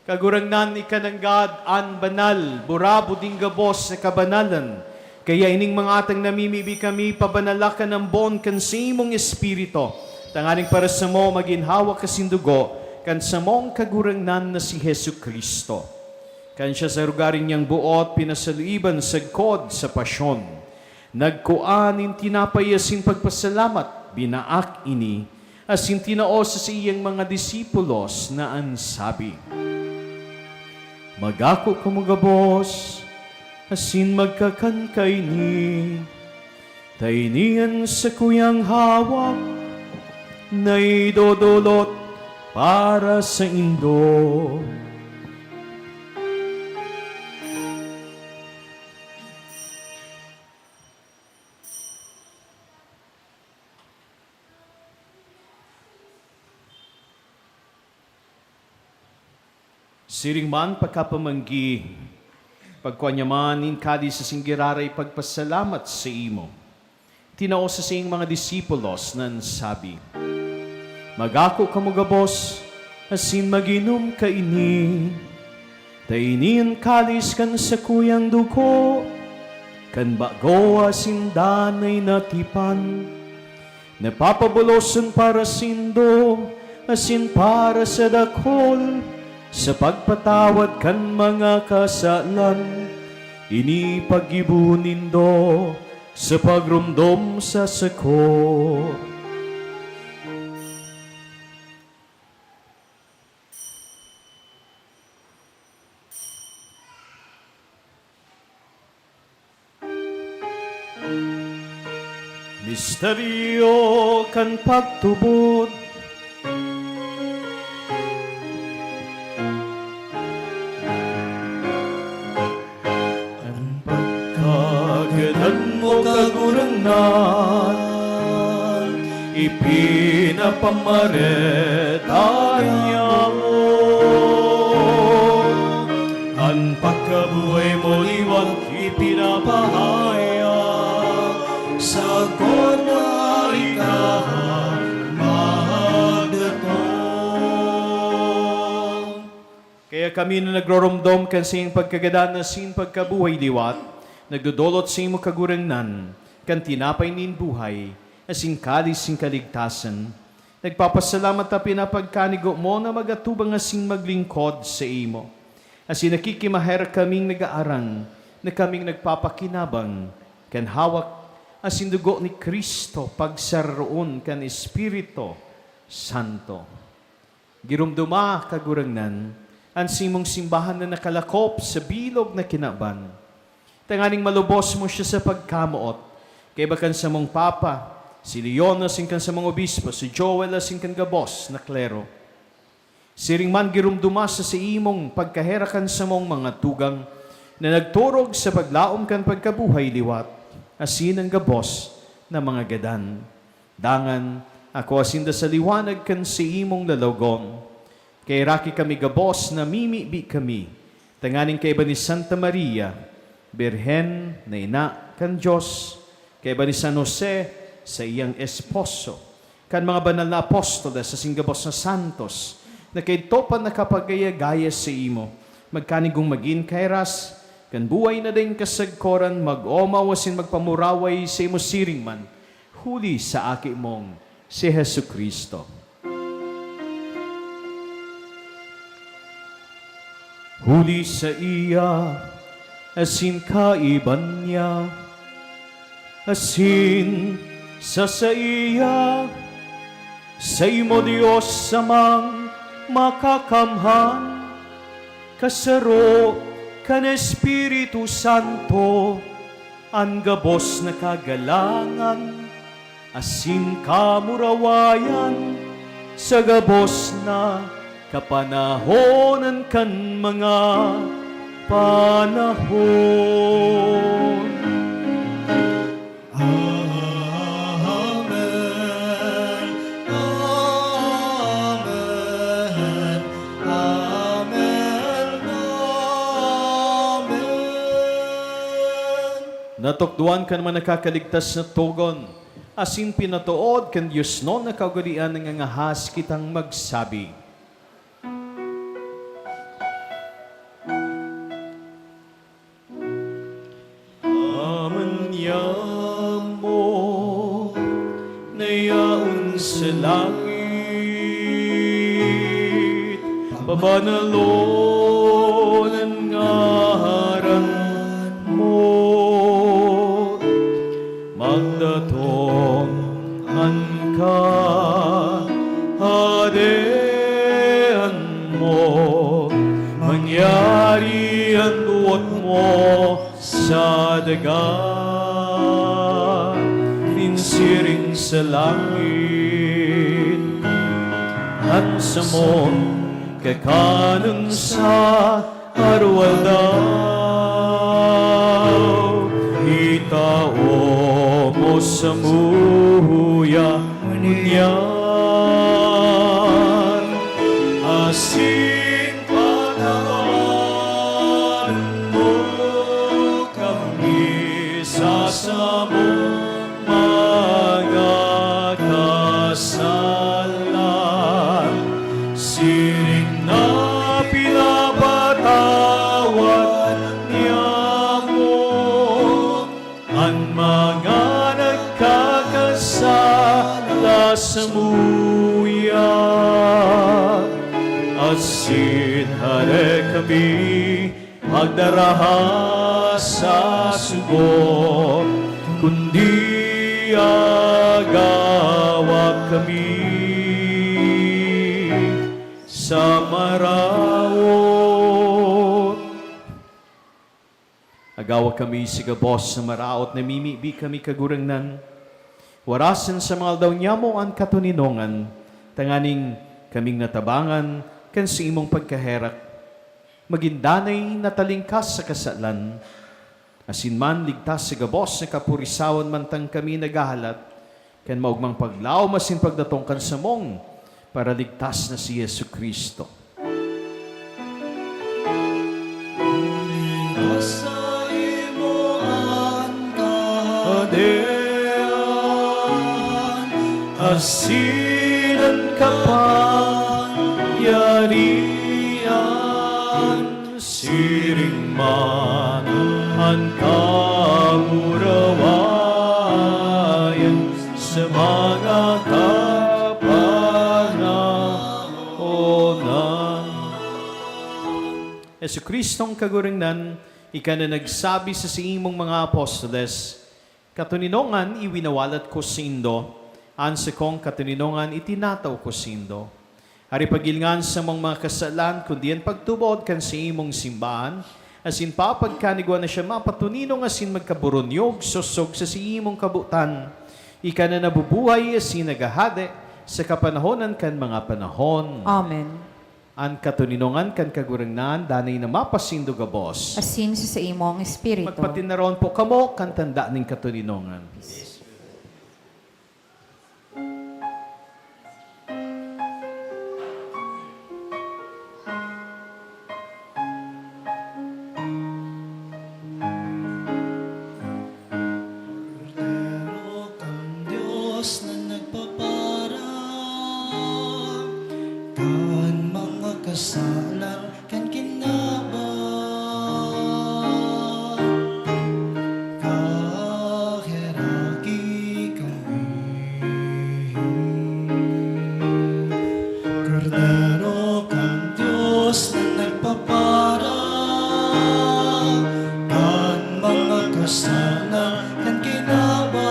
Kagurangnan, ika nanggad an banal, burabod nin gabos na kabanalan. Kaya ining mga atang namimibi kami, pabanalakan an boon kan saimong Espiritu, tanganing para samo magin hawak asin dugo kan samong Kagurangnan na si Jesu-Cristo. Kan siya sa rugari niyang boot pinasaluiban sagkod sa pasyon, nagkua nin tinapay asin pagpasalamat, binaak ini, asin tinao sa saiyang mga disipulos na an sabi, "Mag-ako kamo gabos asin magkakan kaini, ta ini an sakuyang hawak na idodolot para saindo." Siring man pagkapamanggi, pagkua niya man nin kalis asin giraray pagpasalamat saimo, tinao sa saiyang mga disipulos na an sabi, "Mag-ako kamo gabos asin mag-inom kaini, ta ini an kalis kan sakuyang dugo kan bago asin danay na tipan, na papabolosan para saindo asin para sa dakul sa pagpatawad kan mga kasalan. Ini paggibohon nindo sa pagromdom sa sako." Misteryo kan pagtubod. An pagkagadan mo, Kagurangnan, ipinapamareta niamo. An pagkabuhay mo liwat ipinapahayag, sagkod na alikahan magdatong. Kaya kami na nagroromdom kan saiyang pagkagadan asin pagkabuhay liwat, nagdodolot saimo, Kagurangnan, kan tinapay nin buhay asin kalis nin kaligtasan. Nagpapasalamat ta pinapagkanigo mo na mag-atubang asin maglingkod saimo. Asin nakikimaherak kaming nag-aarang na kaming nagpapakinabang kan hawak asin dugo ni Cristo, pagsararoon kan Espiritu Santo. Giromdoma, Kagurangnan, an saimong simbahan na nakalakop sa bilog na kinaban, tanganing malubos mo siya sa pagkamoot, Kaiba kan samong Papa, si Leon, asin kan samong Obispo, si Joel, asin kan gabos na klero. Siring man giromdoma sa saimong pagkaherak kan samong mga tugang na nagturog sa paglaom kan pagkabuhay liwat, asin an gabos na mga gadan. Dangan, akoa sinda sa liwanag kan saimong lalawogon. Kaheraki kami gabos na mimibi kami, tanganing kaiba ni Santa Maria, Birhen na ina kan Dios, kaiba ni San Jose, saiyang esposo, kan mga banal na apostoles asin gabos na santos na kaidto pa nakapagaya-gaya saimo, magkanigong magin kahiras kan buhay na daing kasagkoran, mag-omaw asin magpamuraway saimo siring man, huli sa Aki mong si Jesu-Cristo. Huli saiya, asin kaiba niya, asin sa saiya, saimo, Dios Amang Makakamhan, kasaro kan Espiritu Santo, an gabos na kagalangan asin kamurawayan sa gabos na kapanahonan kan mga panahon. Amen. Amen. Amen. Amen. Natukdoan kan mga nakakaligtas na togon, asin pinatood kan diosnon na kaugalean nangangahas kitang magsabi, Ama niamo na yaon sa langit, pabanalon an ngaran mo. Magdatong an Kahadean mo, mangyari an boot mo sa daga, nin siring sa langit. An samong kakanon sa aroaldaw, itao mo samuya ngunyan, asin patawaran mo kami sa samong mga kasalan, siring na pinapatawad niamo an mga nagkakasala samuya. Asin hare kami pagdaraha sa sugo, kundi agawa kami sa maraot. Agawa kami sa gabos na maraot, namimibi kami, Kagurangnan. Warasan sa mga aldaw niyamo an katoninongan, tanganing kaming natabangan kan saimong pagkaherak, magin danay na talingkas sa kasalan, asin man ligtas sa gabos na kapurisawan mantang kami naghahalat kan maogmang paglaom asin pagdatong kan samong Paraligtas na si Jesu-Cristo. Huli na saimo an kahadean, asin an kapangyarihan, siring man an kamurawayan sa mga kapanahonan. Jesu-Cristong Kagurangnan, ika na nagsabi sa saimong mga apostoles, "Katoninongan iwinawalat ko saindo, an sakong katoninongan itinatao ko saindo." Ari, paghilinga an samong mga kasalan, kundi an pagtubod kan saimong simbahan, Asin papagkanigwa na siya mapatuninong asin magkaburunyog sosog sa siimong kabotan, ika na nabubuhay asin naghahade sa kapanahonan kan mga panahon. Amen. An katoninongan kan Kagurangnan danay na mapasindo gabos. Asin sa saimong espiritu. Magpatinaraon po kamo kan tanda nin katoninongan. Kordero kan Dios na nagpapara kan mga kasalan kan kinaban, kaheraki kami. Kordero kan Dios na nagpapara kan mga kasalan kan kinaban,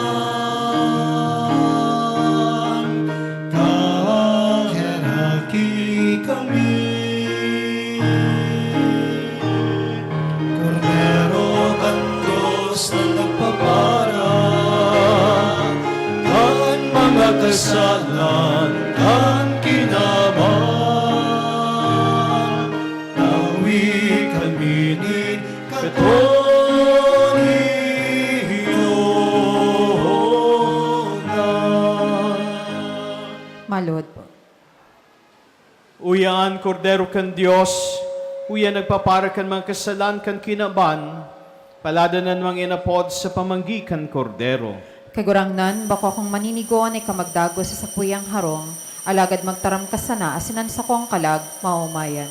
kaheraki kami. Kordero kan Dios na nagpapara kan mga kasalan kan kinaban, tawi kami nin katoninongan. Maluhod po. Uya an Kordero kan Dios, uya nagpapara kan mga kasalan kan kinaban, paladanan man inapod sa pamanggi kan Kordero. Kagurangnan, bako akong maninigo na ika magdagos sa sakuyang harong, alagad magtaram ka sana asin an sakong kalag maomayan.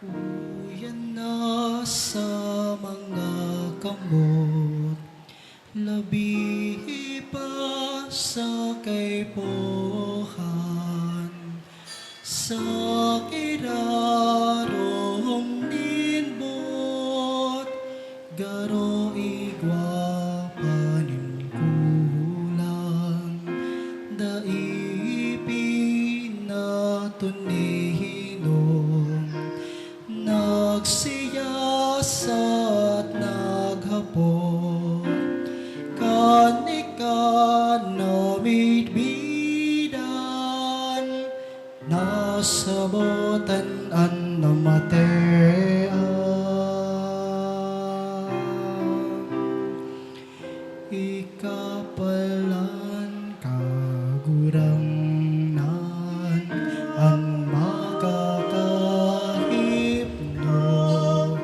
Uyan na sa mga kamot, labi pa sa kaipuhan, sa kirarom nin boot, garo igwa pa nin kulang, dai pinatunihinom, nagsiyasat, naghapot, kan ika na midbidan, nasabotan an namatean. Ika palan, Kagurangnan, an makakahipno.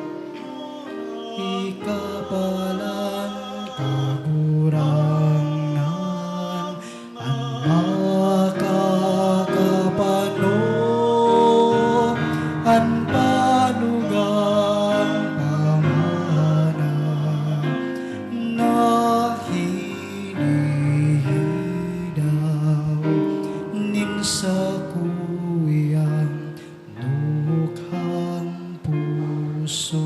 Ika palan, Kagurangnan, an makakapano, an panugang pamana na hinihidaw nin sakuyang dukhang puso.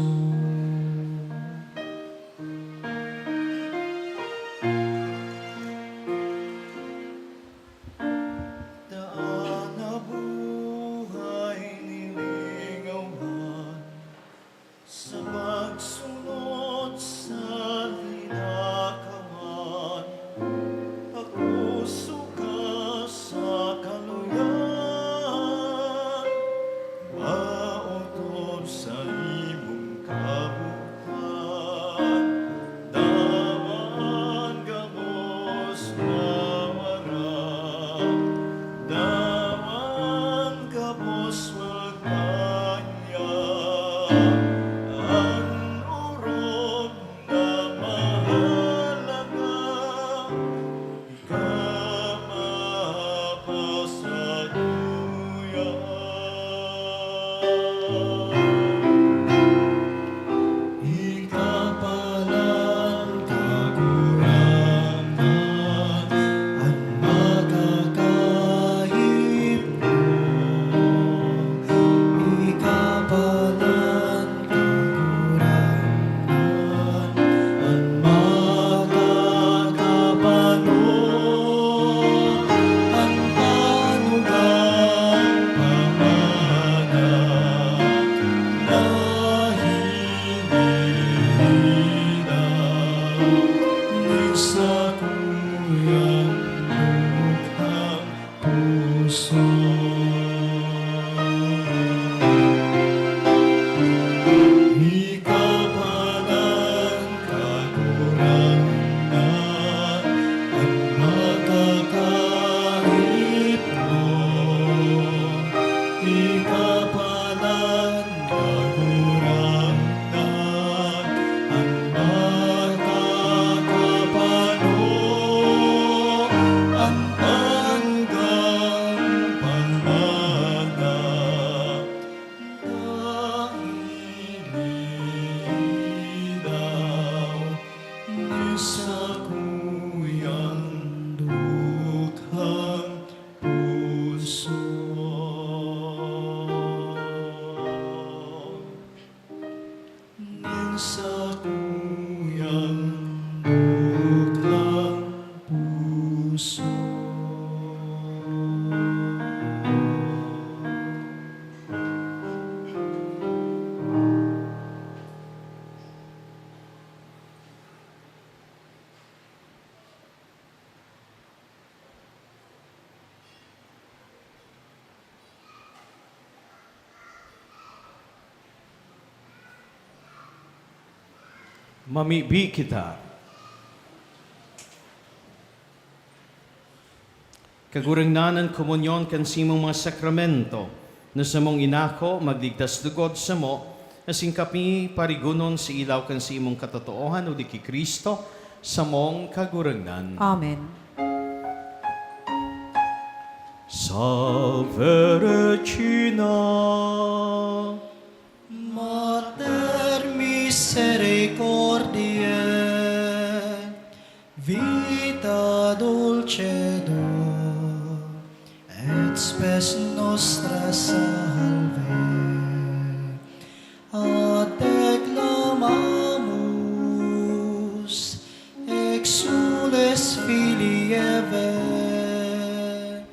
Mamibi kita. Kagurangnan, an komunyon kan simong mga sakramento na samong inako, magligtas lugod samo, asin kami parigonon sa ilaw kan simong katotoohan, uli ki Cristo, samong Kagurangnan. Amen. Salve Regina, Mater misericordiae, vita dulcedo, et spes nostra salve. A te clamamus, exsules Filii Hevae,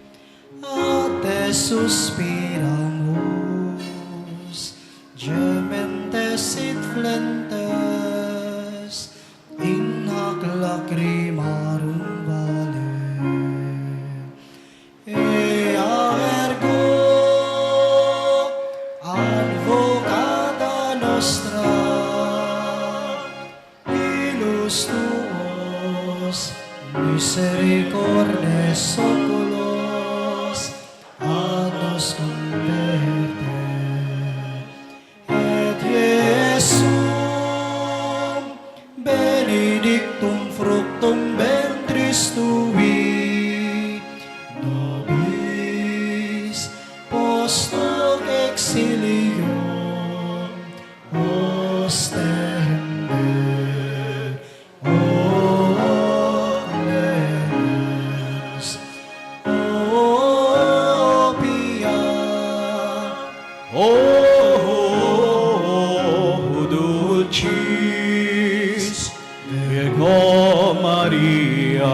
a te suspiramus, gementes et flentes in hac lacrimarum vale. Ea ergo advocata nostra, ilus tuos, misericordes oculos, a nos converte. Et Iesum benedictum fructum ventris tui, nobis post hoc exilium ostende. O clemens, o pia, o dulcis Virgo Maria,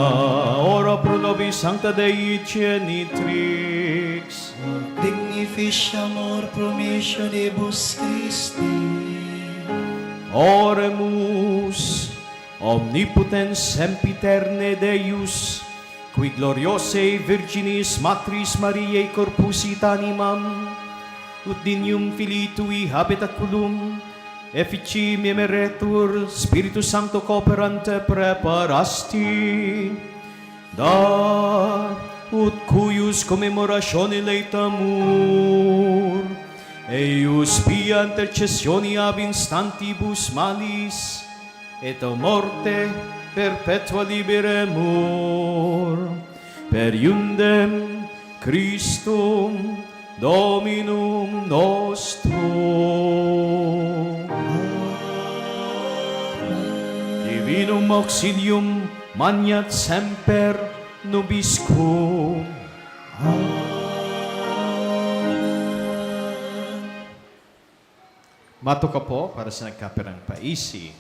ora pro nobis sancta Dei Genitrix, dignifici amor promissionibus Christi. Oremus. Omnipotens sempiterne Deus, qui gloriosae Virginis Matris Mariae corpussit animam, ut dignium filii tui habet oculum, effici memeretur Spiritu Sancto cooperante preparasti, da ut cuius commemoratione laetamur, eius pia intercessione ab instantibus malis, et a morte perpetua liberemur, per iundem Christum Dominum nostrum. Divinum auxilium maneat semper nobiscum. Amen. Matukaw po para sa nagkapirang paisi.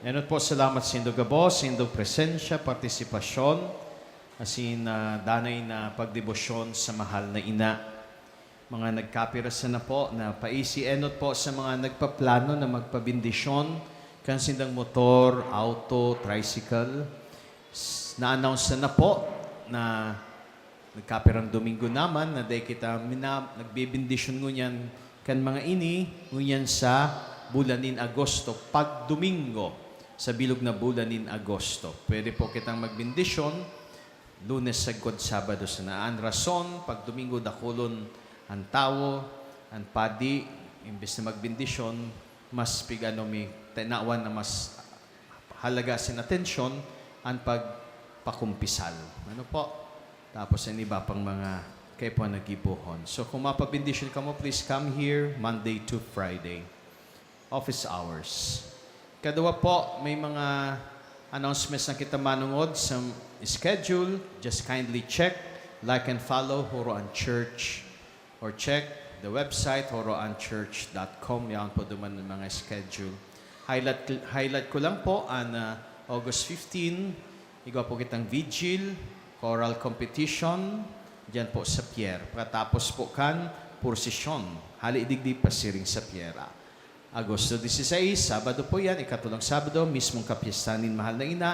Enot po, salamat sa indong gabos, sa indong presensya, partisipasyon, asin, ah, danay na pagdebosyon sa mahal na ina. Mga nagkapira sana po na paisi, enot po sa mga nagpaplano na magpabendisyon kan sindang motor, auto, tricycle. S-, na-announce na po na nagkapirang Domingo naman na dai kita mina-, nagbebendisyon ngunyan kan mga ini, ngunyan sa bulan nin Agosto, pag Domingo sa bilog na bulan nin Agosto. Pwede po kitang magbendisyon Lunes sagkod, Sabado sana. An rason, pag Domingo dakulon an tawo, an padi, imbes na magbendisyon, mas pigano mi tinawan na mas halaga sin atensyon an pagpakumpisal. Ano po? Tapos an iba pang mga kaipuhan na gibohon. So, kung mapabendisyon kamo, please come here Monday to Friday. Office hours. Kadua po, may mga announcements na kita manongod sa schedule. Just kindly check, like, and follow Horoan Church, or check the website, horoan church dot com. Yaon po duman ang mga schedule. Highlight, highlight ko lang po, an, ah, August fifteen, igwa po kitang vigil, choral competition, diyan po sa pier. Pagkatapos po kan prosesyon, hale digdi pasiring sa pier. Agosto dieciséis, Sabado po yan, ikatulong Sabado, mismong kapyestahan nin Mahal na Ina.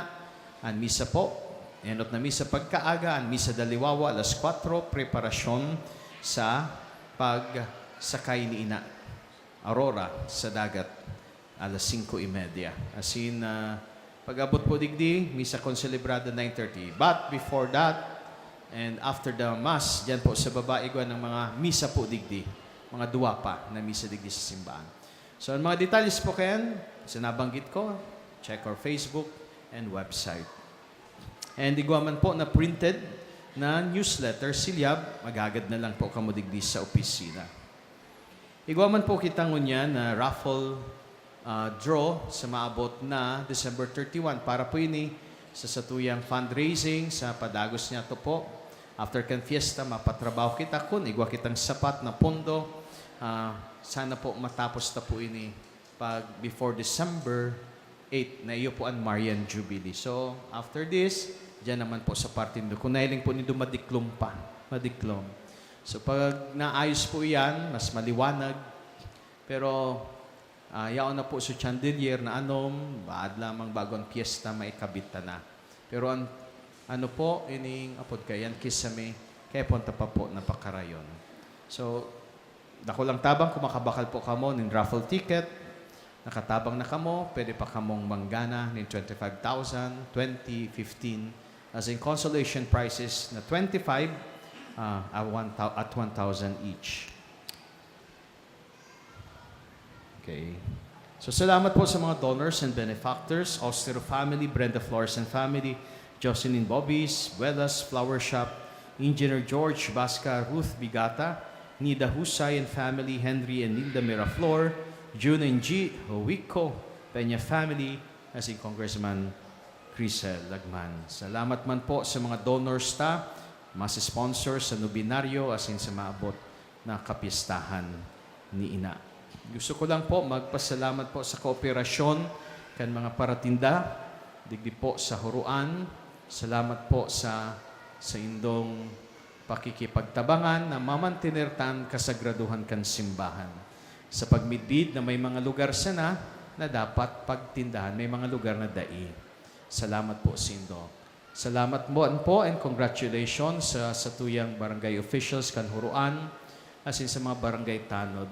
An misa po, enot na misa pagkaaga, an misa daliwawa, alas kwatro, preparasyon sa pagsakay ni Ina Aurora sa dagat. alas singko y media. As in, ah, pag-abot po digdi, misa kon selebrada nine thirty. But before that, and after the Mass, dyan po sa baba, igwa ng mga misa po digdi. Mga duwa pa na misa digdi sa simbahan. So, ang mga detalles po kayan, sa nabanggit ko, check our Facebook and website. And igwa man po na printed na newsletter, silyab, maghagad na lang po kamo digdi sa opisina. Igwa man po kita ngunyan na raffle, ah, draw sa maabot na December thirty-one. Para po ini sa satuyang fundraising sa padagos niya to po. After kan fiesta, mapatrabaho kita kun igwa kitang sapat na pondo. Ah, sana po matapos ta po ini pag before December eight na iyo po an Marian Jubilee. So, after this, diyan naman po sa parte nindo. Kung nahiling po nindo madiklom pa, madiklom. So, pag naayos po iyan, mas maliwanag. Pero, ah, yaon na po sa chandelier na anom, baad lamang bago ang piyesta, maikabit ta na. Pero an, ano po, ining apod kaiyan, kisame, kaya punta pa po na pakarayon. So, dakulang tabang kung makabakal po kamo nin raffle ticket, nakatabang na kamo, pwede pa kamong manggana nin twenty-five thousand, twenty, fifteen, as in consolation prizes na twenty-five, ah, at one thou-, at one thousand each. Okay. So, salamat po sa mga donors and benefactors, Austero family, Brenda Flores and family, Jocelyn Bobis, Buelas Flower Shop, Engineer George Basca, Ruth Bigata, Nida Husay and family, Henry and Nilda Miraflor, June and G, Huico, Peña family, as in Congressman Crisel Lagman. Salamat man po sa mga donors ta, mga sponsors sa nobenaryo, as in sa maabot na kapistahan ni Ina. Gusto ko lang po magpasalamat po sa kooperasyon kan mga paratinda digdi po sa Huroan. Salamat po sa, sa indong pakikipagtabangan na mamantener ta an kasagradohan kan simbahan. Sa pagmidbid na may mga lugar sana na dapat pagtindahan, may mga lugar na dai. Salamat po, Sindo. Salamat mo po and congratulations sa satuyang barangay officials kan Huroan, asin sa mga barangay tanod.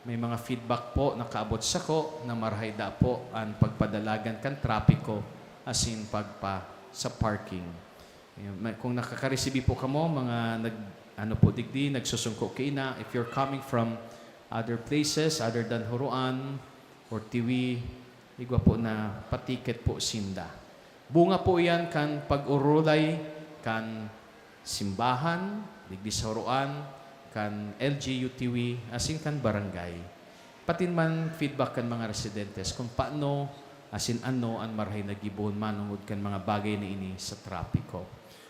May mga feedback po nakaabot sako na marahay da po an pagpadalagan kan trapiko asin pagpa sa parking. Ayan, may, kung nakakaresibi po kamo, mga nag-, ano po digdi, nagsusungko kaina, if you're coming from other places other than Huroan or Tiwi, igwa po na patiket po sinda. Bunga po iyan kan pag-orolay kan simbahan, digdi sa Huroan, kan L G U Tiwi, asin kan barangay. Patin man feedback kan mga residentes kung paano asin ano an marahay na gibohon manongod kan mga bagay na ini sa trapiko.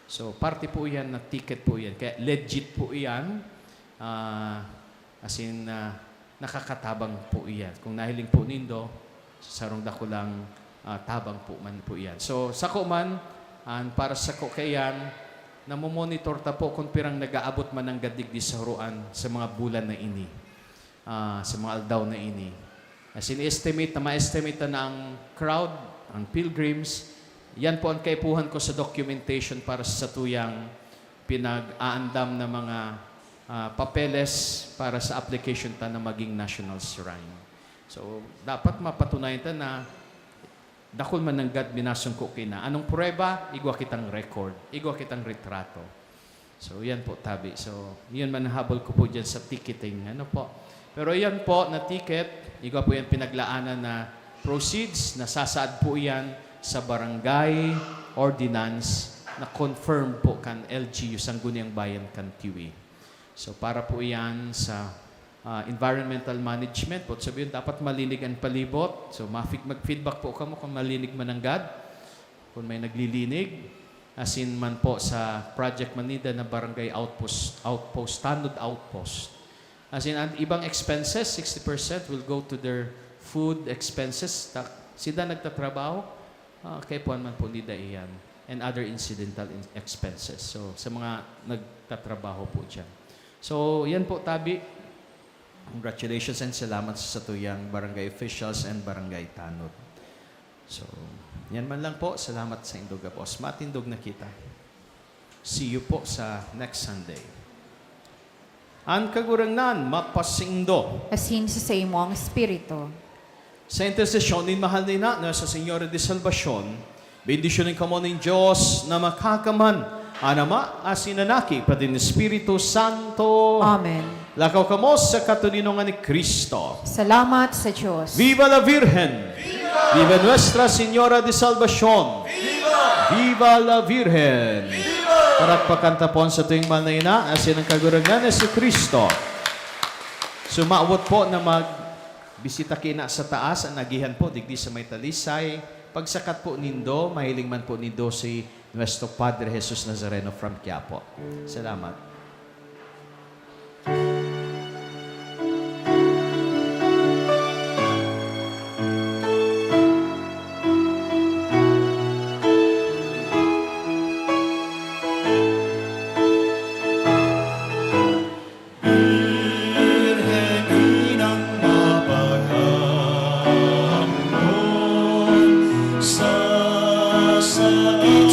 So, parte po iyan na ticket po iyan. Kaya legit po iyan. Ah, asin, ah, nakakatabang po iyan. Kung nahiling po nindo, sa sarong dakulang, ah, tabang po man po iyan. So, sako man, an para sako kaiyan, namomonitor ta po kung pirang nag-aabot man nanggad digdi sa Huroan sa mga bulan na ini, ah, sa mga aldaw na ini. Asin estimate na ma-estimate na ang crowd, ang pilgrims. Yan po ang kaipuhan ko sa documentation para sa satuyang pinag-aandam na mga, ah, papeles para sa application ta na maging national shrine. So, dapat mapatunayan ta na dakul man nanggad minasungko kaina. Anong prueba? Igwa kitang record, igwa kitang retrato. So, yan po, tabi. So, yun man ang habol ko po dyan sa ticketing. Ano po? Pero yan po na ticket, igwa po yan pinaglaanan na proceeds, nasasaad po yan sa barangay ordinance na confirmed po kan L G U, Sangguniang Bayan kan Tiwi. So, para po iyan sa, ah, environmental management. Ibig sabihin, dapat malinig ang palibot. So, mafig-, mag-feedback po kamo kung malinig man nanggad, kung may naglilinig. Asin man po sa project man ninda na barangay outpost, outpost, tanod outpost. Asin ang ibang expenses, sixty percent will go to their food expenses. Ta-, sila nagtatrabaho, ah, kaipuhan man po nila iyan. And other incidental in-, expenses. So, sa mga nagtatrabaho po dyan. So, yan po, tabi. Congratulations and salamat sa satuyang barangay officials and barangay tanod. So, yan man lang po. Salamat sa indog, Apos. Matindog na kita. See you po sa next Sunday. An Kagurangnan mapasaindo. Asin sa saimong espiritu. Sa intersesyon nin mahal na ina na sa Señora de Salvacion, bendisyonin kamo nin Dios na Makakamhan, an Ama, asin an Aki, pati nin Espiritu Santo. Amen. Lakaw kamo sa katoninongan ni Cristo. Salamat sa Dios. Viva la Virgen! Viva! Viva Nuestra Señora de Salvacion! Viva! Viva la Virgen! Viva! Parakpakan ta po an satuyang mahal na ina, asin an Kagurangnan na Jesu-Cristo. Sumawot po na magbisita kina sa taas, an agihan po digdi sa may Talisay. Pagsakat po nindo, mahiling man po nindo si Nuestro Padre Jesus Nazareno from Quiapo. Salamat. Birhen Inang mapag-amon, sa sain